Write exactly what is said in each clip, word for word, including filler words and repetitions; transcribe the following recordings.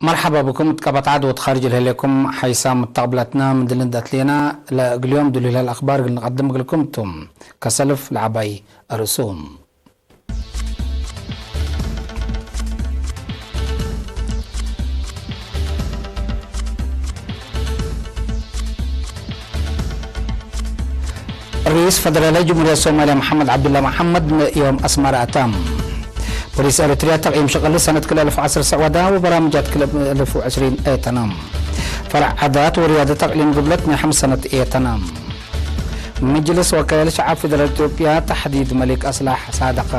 መርሐባ ብኩም እት ቀበት ዐድ ወእት ካርጅ ለህሌኩም ሓይሳም ተቅብለትና። ምን ድል እንዴ አትሌና ለእግል ዮም ዱሉይ ለህለ አክባር እግል ንቀድም እግልኩም ቱ። ከሰልፍ ለዐባይ አርእሱም። ርኢስ ፈደራላይ ጅምሁርየት ሶማልያ መሐመድ ዐብዱላ መሐመድ ዮም አስመረ አተ። ፖሊስ ኤረትርያ ተቅይም ሽቅል ሰነት ክልኤ አልፍ ወዐስር ሰዕ ወዳ ወበራምጃት ክልኤ አልፍ ወዕስሪን ኤተነ። ፈረዕ ዓዳት ወርያደት አቅሊም ግብለት ናይ ሐምስ ሰነት ኤተነ። ምጅልስ ወካይል ሸዐብ ፌደራል ኢትዮጵያ ተሕዲድ መሊክ አስላሕ ሳደቀ።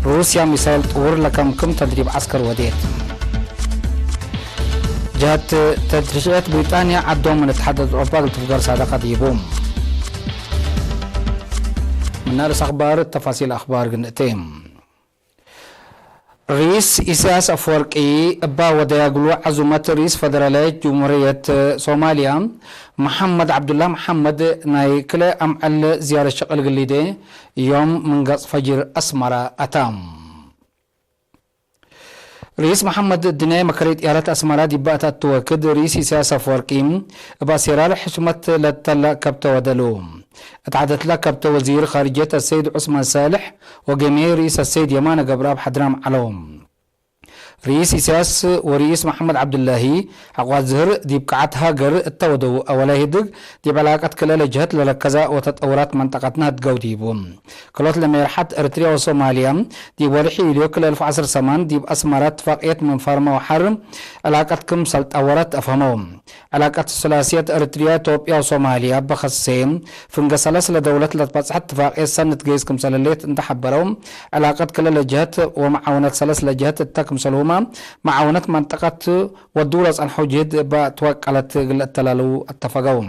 ሩስያ ሚሳይል ጥውር ለከምክም ተድሪብ ዐስከር ወዴት። ጀህት ተድሪሽዕየት ብሪጣንያ ዐዶም ምን እትሓደት አውሮፓ እግል ትፍገር ሳደቀ ዲቡ። ምን ርእስ አክባር ተፋሲል አክባር ግንእቴ። ርኢስ ኢሳያስ አፈወርቂ እባ ወደያ እግሉ ዐዙመት ርኢስ ፈደራላይት ጅምሁርየት ሶማልያ መሐመድ ዐብዱላ መሐመድ ናይ ክልኤ አምዕል ዝያረት ሽቅል ግሊዴ ዮም ምን ገጽ ፈጅር አስመረ አታ። ርኢስ መሐመድ እድንያይ መከረይ ጥያረት አስመረ ዲብ አተአቱ ወክድ፣ ርኢስ ኢሳያስ አፈወርቂ እብ አሴራር ሕሽመት ለተለአከብተ ወደሉ። እት ዐደት ለአከብተ ወዚር ካርጅየት አሰይድ ዑስማን ሳልሕ ወጌምዬ ርኢስ አሰይድ የማነ ገብረአብ ሐድራም ዐለው። ርኢስ ኢሳያስ ወርኢስ መሐመድ ዐብዱላሂ ሐቆ አዝህር ዲብ ቀዓት ሀገር እተ ወደው አወላይ ህድግ፣ ዲብ ዕላቀት ክልኤ ለጀህት ለረከዘ ወተጠውራት መንጠቀትነ ህድገው ዲቡ። ክሎት ለሜርሐት ኤረትርያ ወሶማልያ ዲብ ወርሒ ዩልዮ ክልኤ አልፍ ወዐስር ሰማን ዲብ አስመረ እትፋቅየት ምን ፈርመው ሐር ዕላቀት ክምሰል ጠወረት አፍሀመው። ዕላቀት ሱላስየት ኤረትርያ፣ ኢትዮጵያ ወሶማልያ በከሴ ፍንገ ሰለስ ለደውለት ለትበጽሐት እትፋቅየት ሰኒ ትገይስ ክምሰል ህሌት እንተ ሐበረው፣ ዕላቀት ክልኤ ለጀህት ወመዓውነት ሰለስ ለጀህት እተ ክምሰልሁመ መዓውነት መንጠቀት ወድው ለጸንሐው ጅህድ እበ ትወቀለት እግል ለአተላልው አተፈገው።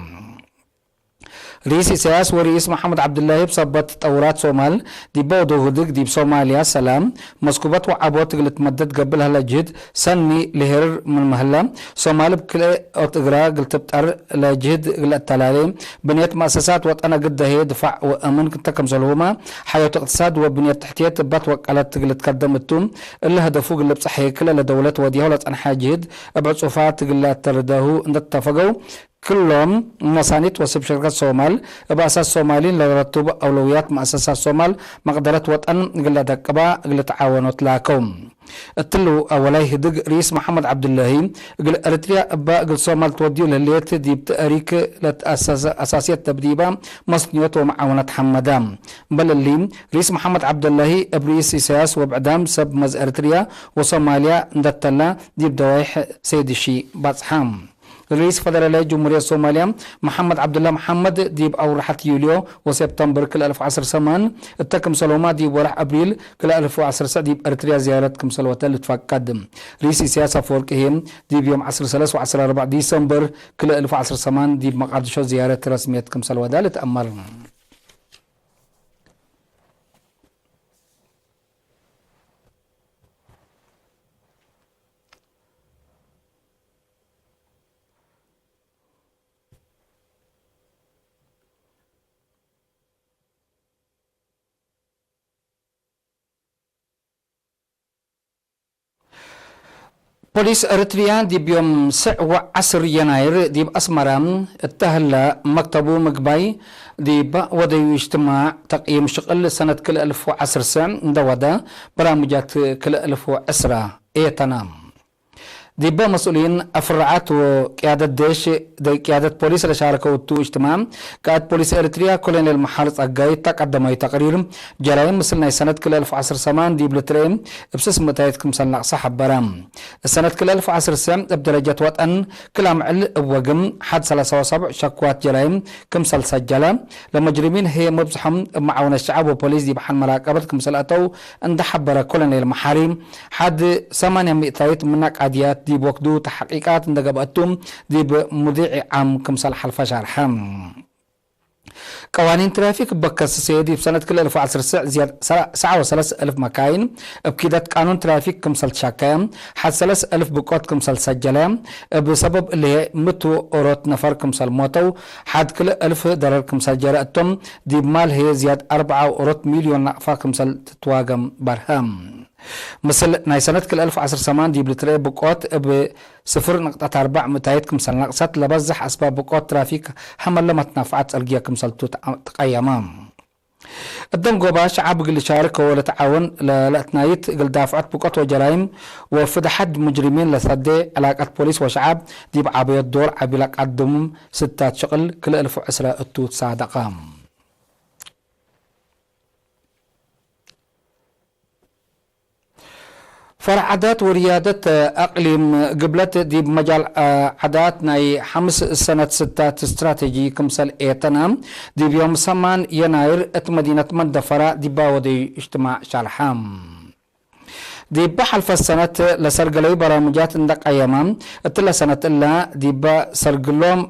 ርኢስ ኢሳያስ ወርኢስ መሐመድ ዐብዱላሂ እብ ሰበት ተጠውራት ሶማል ዲበ ወደው ህድግ ዲብ ሶማልያ ሰላም፣ መስኩበት ወዐቦት እግል ልትመደድ ገብእ ለህለ ጅህድ ሰኒ ለሄርር ምንመ ህለ፣ ሶማል እብ ክልኤ ኦት እግራ እግል ትብጠር ለጅህድ እግል ለአተላሌ፣ ብንየት መአሰሳት ወጠን እግል ደህየ ድፋዕ ወአምን እተ ክምሰልሁመ፣ ሐዮት እቅትሳድ ወብንየት ተሕትየት እበ ትወቀለት እግል ልትከደም እቱ። እሊ ህደፉ እግል ልብጸሕ ህዬ ክልኤ ለደውለት ወድያሁ ለጸንሐ ጅህድ እብ ዕጹፋት እግል ለአተርደሁ እንዴ ተፈገው፣ ክሎም መሳኒት ወስብ ሽርክት ሶማል እብ አሳስ ሶማሊን ለረቱብ አውለውያት መአሰሳት ሶማል መቅደረት ወጠን እግል ለደቅባ እግል ልትዓወኖ ትላከው። እትሉ አወላይ ህድግ ርኢስ መሐመድ ዐብዱላሂ እግል ኤረትርያ እበ እግል ሶማል ትወድዩ ለህሌት ዲብ ተእሪክ ለትአሳስ-፣ አሳስየት ደብዲባ መስንዮት ወመዓውነት ሐመዳ። እምበል እሊ፣ ርኢስ መሐመድ ዐብዱላሂ እብ ርኢስ ኢሳያስ ወብዕዳም ሰብ መዝ ኤረትርያ ወሶማልያ እንደተላ ዲብ ደዋይሕ ሰይድ ሺ ባጽሓ። ርኢስ ፈደራላይት ጅምሁርየት ሶማልያ መሐመድ ዐብዱላ መሐመድ ዲብ አውርሐት ዩልዮ ወሴፕተምበር ክልኤ አልፍ ወዐስር ሰማን እተ ክምሰልሁመ ዲብ ወርሕ አብሪል ክልኤ አልፍ ወዐስር ሰዕ ዲብ ኤረትርያ ዝያረት ክምሰል ወተ ልትፈቀድ። ርኢስ ኢሳያስ አፈወርቂ ህዬ ዲብ ዮም ዐስር ሰለስ ወዐስር አርበዕ ዲሰምበር ክልኤ አልፍ ወዐስር ሰማን ዲብ መቃድሾ ዝያረት ረስምየት ክምሰል ወደ ልትአመር። ፖሊስ ኤረትርያ ዲብ ዮም ስዕ ወዐስር የናይር ዲብ አስመረ እተ ህለ መክተቡ ምግባይ ዲብ ወደዩ እጅትማዕ ተቅይም ሽቅል ሰነት ክልኤ አልፍ ወዐስር ሰዕ እንደ ወደ በራምጃት ክልኤ አልፍ ወዐስራ ኤተና። ዲበ መስኡሊን አፍረዓት ወቅያደት ዴሽ፣ ቅያደት ፖሊስ ለሻረከው እቱ እጅትማዕ፣ ቃእድ ፖሊስ ኤሪትርያ ኮሎኔል መሓሪ ጸጋይ እተ ቀደማዩ ተቅሪር ጀራይም ምስል ናይ ሰነት ክልኤ አልፍ ወዐስር ሰማን ዲብ ልትረኤ እብ ስስ ምእታይት ክምሰል ነቅሰ ሐበረ። እሰነት ክልኤ አልፍ ወዐስር ሰዕ እብ ደረጀት ወጠን ክል አምዕል እብ ወግም ሐድ ሰላሳ ወሰብዕ ሸክዋት ጀራይም ክምሰል ሰጀለ፣ ለመጅሪሚን ህዬ መብዝሖም እብ መዓውነት ሸዐብ ወፖሊስ ዲብ ሐን መራቀበት ክምሰል አተው እንዴ ሐበረ ኮሎኔል መሓሪ፣ ሐድ ሰማንያ ሚእታይት ምነ ቃድያት ዲብ ወክዱ ተሐቂቃት እንዴ ገብአቱ ዲብ ሙዲዕ ዓም ክምሰል ሐልፈ ሻርሐ። ቀዋኒን ትራፊክ እበ ከስሴ ዲብ ሰነት ክልኤ አልፍ ወዐስር ሰዕ ዝያድ ሰዓ ወሰለስ አልፍ መካይን እብ ኪደት ቃኑን ትራፊክ ክምሰል ትሻከየ፣ ሐድ ሰለስ አልፍ ብቆት ክምሰል ሰጀለ፣ እብ ሰበብ እሊ ህዬ ምቱ ኦሮት ነፈር ክምሰል ሞተው፣ ሐድ ክልኤ አልፍ ደረር ክምሰል ጀረ እቶም፣ ዲብ ማል ህዬ ዝያድ አርበዓ ወኦሮት ሚልዮን ናቅፋ ክምሰል ትትዋገም በርሀ። ምስል ናይ ሰነት ክል አልፍ ወዐስር ሰማን ዲብ ልትረኤ ብቆት እብ ስፍር ንቅጠት አርበዕ ምእታይት ክምሰል ነቅሰት፣ ለበዝሕ አስባብ ብቆት ትራፊክ ሐመለ መትናፍዓት ጸርግየ ክምሰልቱ ተቀየመ። እደንጎባ ሸዐብ እግል ልሻርክ ወለትዓወን ለለአትናይት እግል ዳፍዐት ብቆት ወጀራይም ወፍደሐት ሙጅሪሚን ለሰዴ ዕላቀት ፖሊስ ወሸዐብ ዲብ ዓበዮት ዶር ዐቢ ለቀድም ስታት ሽቅል ክልኤ አልፍ ወዕስረ እቱ ትሳደቀ። ፈርዕ ዓዳት ወርያደት አቅሊም ግብለት ዲብ መጃል ዓዳት ናይ ሐምስ ሰነት ስታት ስትራቴጂ ክምሰል ኤተነ፣ ዲብ ዮም ሰማን የናይር እት መዲነት መንደፈራ ዲባ ወደዩ እጅትማዕ ሻርሐ። ዲበ ሐልፈ ሰነት ለሰርገለዩ በራምጃት እንደ ቀየመ፣ እትለ ሰነት እለ ዲበ ሰርግሎም፣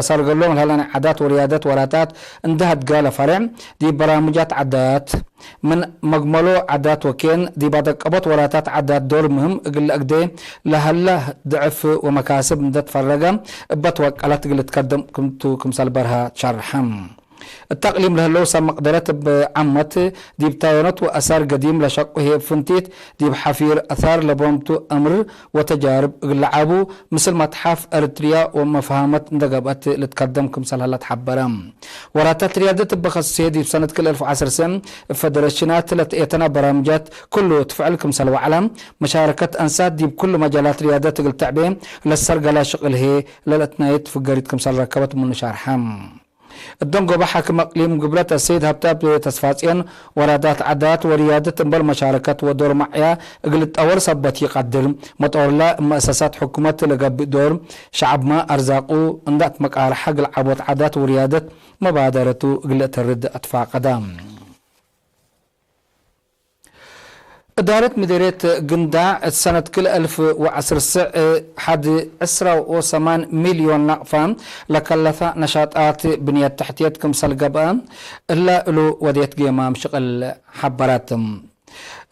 ሰርገሎም ለሀለ ናይ ዓዳት ወርያደት ወራታት እንደ ሀድጋ ለፈርዕ፣ ዲብ በራምጃት ዓዳት ምን መግመሎ ዓዳት ወኬን ዲብ አደቀቦት ወራታት ዓዳት ዶር ምህም እግል ለአግዴ ለሀለ ድዕፍ ወመካስብ እንደ ትፈረገ እበ ትወቀለት እግል ልትከደም ክምቱ ክምሰል በርሀ ሸርሐ። እት አቅሊም ለህለው ሰብ መቅደረት እብ ዓመት ዲብ ታዮኖት ወአሳር ገዲም ለሸቁ ህዬ እብ ፍንቲት ዲብ ሐፊር አሳር ለቦምቱ አምር ወተጃርብ እግል ለዓቡ ምስል መትሐፍ ኤረትርያ ወመፍሃመት እንደ ገብአት ልትከደም ክምሰል ሀለ ተሐበረ። ወራታት ርያደት እበ ከስሴ ዲብ ሰነት ክል አልፍ ወዐስር ሰን እብ ፈደረሽናት ለትኤተና በራምጃት ክሉ እት ፍዕል ክምሰል ወዐለ፣ መሻረከት አንሳት ዲብ ክሉ መጃላት ርያደት እግል ተዕቤ ለሰርገላ ሽቅል ህዬ ለለአትናይት ፍገሪት ክምሰል ረከበት ምኑ ሻርሐ። እደንጎበ ሓክም አቅሊም ግብለት አሰይድ ሀብታብ ተስፋጽዮን፣ ወራዳት ዓዳት ወርያደት እምበል መሻረከት ወዶር መዕያ እግል ልትጠወር ሰበት ይቀድር። መጦርላ እብ መአሰሳት ሕኩመት ለገብእ ዶር፣ ሸዐብመ አርዛቁ እንደ አትመቃረሐ እግል ዐቦት ዓዳት ወርያደት መባደረቱ እግል ልእተርድ አትፋቀደ። እዳረት ምዴርየት ግንዳዕ እት ሰነት ክል አልፍ ወዐስር ስዕ ሐድ ዕስራ ወሰማን ሚልዮን ናቅፋ ለከለፈ ነሻጣት ብንየት ተሕትየት ክምሰል ገብአ፣ እለ እሉ ወዴት ጌማም ሽቅል ሐበረት።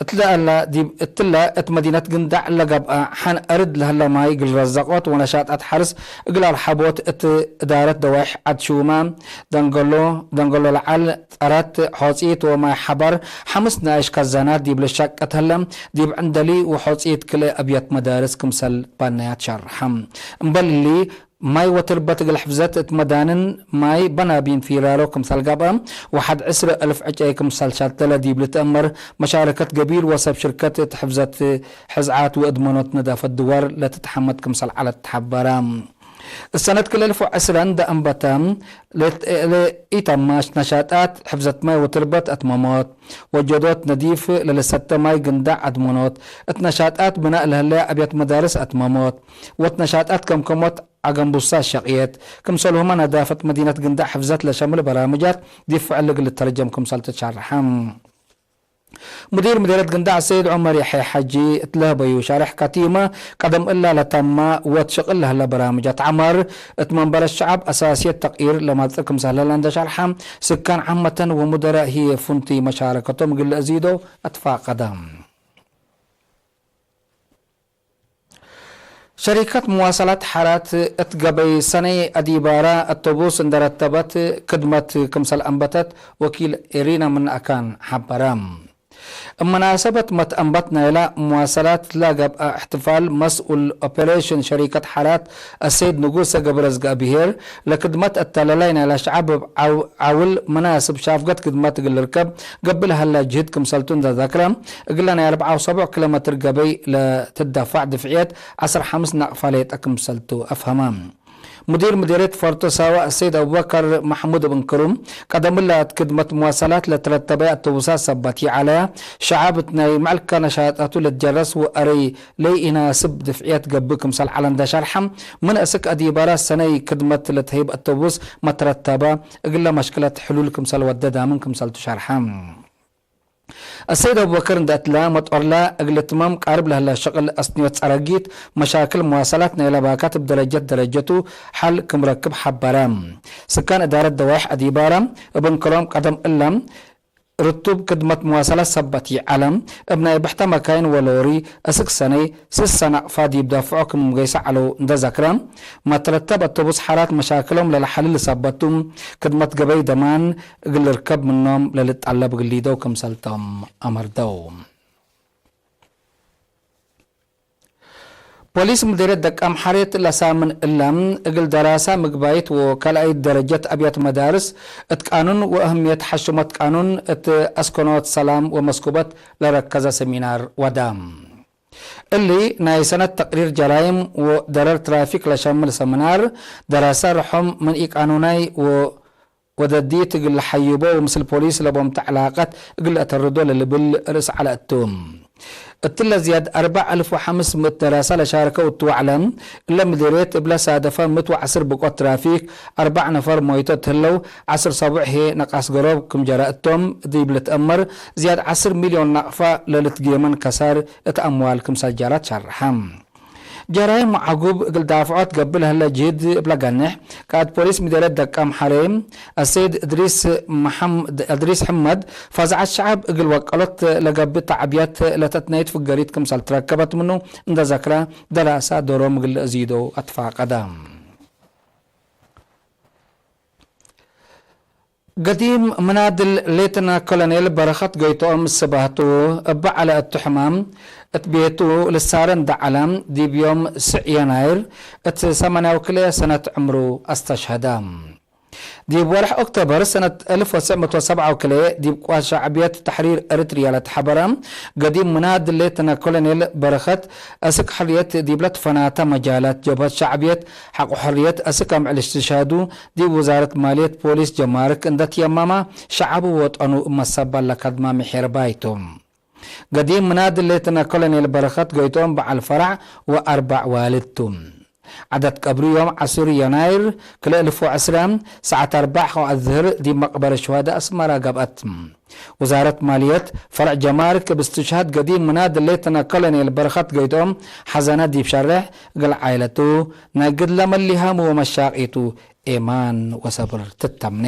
እትለ እለ ዲብ እትለ እት መዲነት ግንዳዕ ለገብአ ሐን አርድ ለህለ ማይ እግል ረዘቆት ወነሻጣት ሐርስ እግል አርሐቦት እት እዳረት ደዋይሕ ዐድ ሹመ፣ ደንገሎ፣ ደንገሎ ለዐል ጸረት፣ ሖጺት ወማይ ሐበር፣ ሐምስ ነኣይሽ ከዛናት ዲብ ልሸቅት ህለ፣ ዲብ ዕንደሊ ወሖጺት ክልኤ አብያት መዳርስ ክምሰል ባናያት ሸርሐ። እምበል እሊ፣ ማይ ወትርበት እግል ሕፍዘት እት መዳንን ማይ በናቢን ፊራሮ ክምሰል ገብአ፣ ወሐድ ዕስረ አልፍ ዕጨይ ክምሰል ሸተለ ዲብ ልትአመር መሻረከት ገቢል ወሰብ ሽርከት እት ሕፍዘት ሕዝዓት ወእድመኖት ነዳፈት ድዋር ለትትሐመድ ክምሰል ዐለት ተሐበረ። እሰነት ክል አልፍ ወዕስረን ደአንበተ ለኢተማሽ ነሻጣት ሕፍዘት ማይ ወትርበት አትመሞት፣ ወጀዶት ነዲፍ ለልሰተ ማይ ግንዳዕ አድመኖት፣ እት ነሻጣት ብናእ ለህለያ አብያት መዳርስ አትመሞት፣ ወእት ነሻጣት ከምከሞት አገንቡሳ ሸቅየት፣ ክምሰልሁመ ነዳፈት መዲነት ግንዳዕ ሕፍዘት ለሸምል በራምጃት ዲብ ፍዕል እግል ልተርጀም ክምሰል ትሻርሐ። ሙዲር ምዴርየት ግንዳዕ ሰይድ ዑመር የሕየ ሐጂ እት ለህበዩ ሸርሕ፣ ከቲመ ቀደም እላ ለተመ ወእት ሽቅል ለህለ በራምጃት ዐማር እት መንበረት ሸዐብ አሳስየት ተቅይር ለማጽእ ክምሰል ህለ እንደ ሸርሐ፣ ስካን ዓመተን ወሙደራእ ህዬ ፍንቱይ መሻረከቶም እግል ለአዚዶ አትፋቀደ። ሸሪከት መዋሰላት ሐራት እት ገበይ ሰነይ አዲባራ አቶቡስ እንደ ረተበት ክድመት ክምሰል አንበተት ወኪል ኤሪና ምን አካን ሐበረ። እብ መናሰበት መትአንበት ናይላ መዋሰላት ለገብአ እሕትፋል፣ መስኡል ኦፐሬሽን ሸሪከት ሐራት አሰይድ ንጉሰ ገብረዝግአብሄር፣ ለክድመት አተላላይ ናይላ ሸዐብ እብ ዐው-፣ ዐውል መናስብ ሻፍገት ክድመት እግል ልርከብ ገብእ ለሀላ ጅህድ ክምሰልቱ እንደ ዘክረ፣ እግለ ናይ አርበዓ ወሰቡዕ ኪሎ ሜትር ገበይ ለትደፋዕ ድፍዕየት ዐስር ሐምስ ናቅፋ ሌጠ ክምሰልቱ አፍሀመ። ሙዲር ምዴርየት ፎርቶ ሳዋ አሰይድ አቡበከር መሕሙድ እብ እንክሩ፣ ቀደም እለ እት ክድመት መዋሰላት ለትረተበየ አቶቡሳት ሰበት ይዐለያ፣ ሸዐብ እት ናይ ምዕልከ ነሻጣቱ ልትጀረስ ወአረይ ለይኢናስብ ድፍዕየት ገብእ ክምሰል ዐለ እንደ ሸርሐ፣ ምን እስክ አዲባራ ሰነይ ክድመት ለትህይብ አቶቡስ መትረተበ፣ እግለ መሽክለት ሕሉል ክምሰል ወደ ዳምን ክምሰልቱ ሸርሐ። አሰይድ አቡበከር እንደ እትለ መጦርለ እግል ልትመም ቃርብ ለህለ ሽቅል አስንዮት ጸረጊት፣ መሻክል መዋሰላት ናይለ ባካት እብ ደረጀት ደረጀቱ ሐል ክም ረክብ ሐበረ። ስካን እዳረት ደዋይሕ አዲባራ እብ እንክሮም ቀደም እለ ርቱብ ክድመት መዋሰላት ሰበት ይዐለ፣ እብ ናይ ብሕተ መካይን ወሎሪ እስክ ሰነይ ስሰ ናቅፋ ዲብ ዳፍዖ ክም ገይሰ ዐለው እንደ ዘክረ፣ መትረተብ አቶቡስ ሐራት መሻክሎም ለለሐልል ሰበቱ፣ ክድመት ገበይ ደማን እግል ልርከብ ምኖም ለልጠለብ እግል ሊደው ክምሰልቶም አመርደው። ፖሊስ ምዴርየት ደቃምሐሬት ለሳምን እለ፣ እግል ደራሳ ምግባይት ወካልኣይት ደረጀት አብያት መዳርስ እት ቃኑን ወአህምየት ሐሽሞት ቃኑን እት አስከኖት ሰላም ወመስኩበት ለረከዘ ሰሚናር ወደ። እሊ ናይ ሰነት ተቅሪር ጀራይም ወደረር ትራፊክ ለሸምል ሰሚናር፣ ደራሳ ርሑም ምን ኢቃኑናይ ወ ወደዲት እግል ለሐይቦ ወምስል ፖሊስ ለቦምተ ዕላቀት እግል ለአተርዶ ለልብል ርእስ ዐለ እቱ። እትለ ዝያድ አርበዕ አልፍ ወሐምስ ምእት ደራሳ ለሻርከው እቱ ወዕለ፣ እለ ምዴርየት እብለ ሳደፈ ምእት ወዐስር ብቆት ትራፊክ፣ አርበዕ ነፈር ሞይቶ እት ህለው፣ ዐስር ሰቡዕ ህዬ ነቃስ ገሮብ ክም ጀረ እቶም ዲብ ልትአመር፣ ዝያድ ዐስር ሚልዮን ናቅፋ ለልትጌመን ከሳር እት አምዋል ክምሰል ጀረት ሸርሐ። ጀራይም ወዐጉብ እግል ዳፍዖት ገብእ ለህለ ጅህድ እብ ለገንሕ፣ ቃእድ ፖሊስ ምዴርየት ደቃምሐሬ አሰይድ እድሪስ መሐም-፣ እድሪስ ሕመድ፣ ፋዝዐት ሸዐብ እግል ወቀሎት ለገብእ ተዕብየት ለተትነይት ፍገሪት ክምሰል ትረከበት ምኑ እንደ ዘክረ፣ ደራሳ ዶሮም እግል ለአዚዶ አትፋቀደ። ገዲም ምናድል ሌተና ኮሎኔል በረኸት ጎይትኦም ስባህቱ እበ ዐለ እቱ ሕማም እት ቤቱ ልሳረ እንደ ዐለ፣ ዲብ ዮም ስዕ የናይር እት ሰማንያው ክልኤ ሰነት ዕምሩ አስተሽሀደ። ዲብ ወርሕ ኦክቶበር ሰነት አልፍ ወትሰዕ ምእት ወሰብዓ ወክልኤ ዲብ ቅዋት ሸዕብየት ተሕሪር ኤረትርያ ለተሐበረ ገዲም ምናድል ሌተና ኮሎኔል በረኸት፣ አስክ ሕርየት ዲብ ለትፈናተ መጃላት ጀብሀት ሸዕብየት ሐቆ ሕርየት አስክ አምዕል እስትሽሃዱ፣ ዲብ ውዛረት ማልየት ፖሊስ ጀማርክ እንደ ትየመመ፣ ሸዐቡ ወጠኑ እብ መሰባል ለከድመ ምሒር ባይ ቱ። ገዲም ምናድል ሌተና ኮሎኔል በረኸት ጎይትኦም በዐል ፈረዕ ወአርበዕ ዋልድ ቱ። ዐደት ቀብሩ ዮም ዐስር የናይር ክልኤ አልፍ ወዐስረ፣ ሰዓት አርበዕ ሐቆ አዝህር ዲብ መቅበረት ሹሀዳእ አስመረ ገብአት። ውዛረት ማልየት ፈርዕ ጀማርክ እብ እስትሽሃድ ገዲም ምናድል ሌተና ኮሎኔል በረኸት ጎይትኦም ሐዘነ ዲብ ሸሬሕ እግል ዓኢለቱ ናይ ግድለ መሊሃሙ ወመሻቂቱ ኤማን ወሰብር ትተምኔ።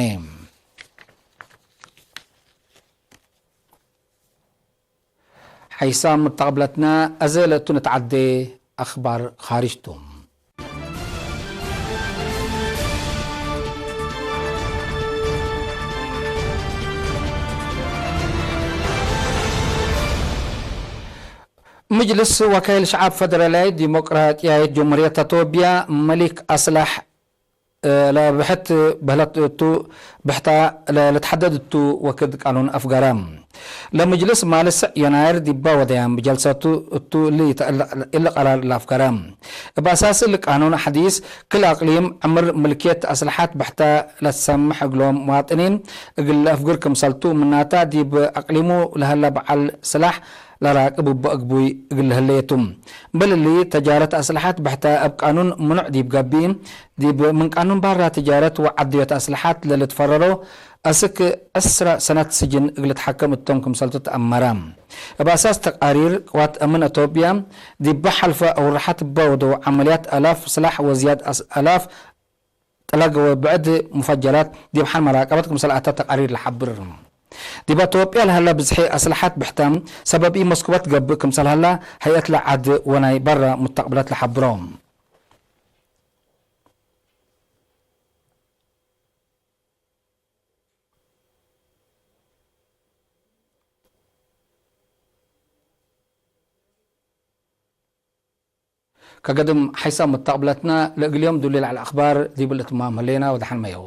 ሐይሳም ተቅብለትነ፣ አዜ ለእቱ ንትዐዴ አኽባር ኻርጅ ቱ። ምጅልስ ወካይል ሸዐብ ፈደራላይት ዲሞቅራጥያይት ጀምሁርየት አቶብያ መሊክ አስላሕ ለብሕት በህለት እቱ ብሕታ ለልትሐደድ እቱ ወክድ ቃኑን አፍገረ። ለምጅልስ ማል ስዕ የናይር ዲባ ወደያም ብጀልሰቱ እቱ እሊ እሊ ቀራር ለአፍገረ። እብ አሳስ እሊ ቃኑን ሐዲስ፣ ክል አቅሊም ዕምር ምልክየት አስለሐት ብሕተ ለትሰምሕ እግሎም መዋጥኒን እግል ለአፍግር ክምሰልቱ፣ ምናታ ዲብ አቅሊሙ ለሀለ በዐል ስላሕ ለራቅብ እበ አግቡይ እግል ለህለየቱ። እምበል እሊ፣ ተጃረት አስለሐት ብሕተ እብ ቃኑን ምኑዕ ዲብ ገብእ፣ ዲብ ምን ቃኑን ባራ ትጃረት ወዐድዮት አስለሐት ለልትፈረሮ አስክ ዕስረ ሰነት ስጅን እግል ልትሐከም እቶም ክምሰልቱ ተአመረ። እብ አሳስ ተቃሪር ቅዋት አምን አቶብያ፣ ዲብ ሐልፈ አውርሐት እበ ወደው ዐመልያት አላፍ ስላሕ ወዝያድ አስ-፣ አላፍ ጠለግ ወብዕድ ሙፈጀራት ዲብ ሐል መራቀበት ክምሰል አተ ተቃሪር ለሐብር። ዲብ አቶብያ ለሀለ ብዝሒ አስለሐት ብሕተ ሰበብ ኢመስኩበት ገብእ ክምሰል ሀላ፣ ሀይአት ለዐድ ወናይ በረ ሙስተቅብለት ለሐብሮ። ከገድም ሐይሳም ሙተቅብለትነ፣ ለእግል ዮም ዱል ለዐለ አክባር ዲብ ልእትማም ህሌና ወደሐን መየው።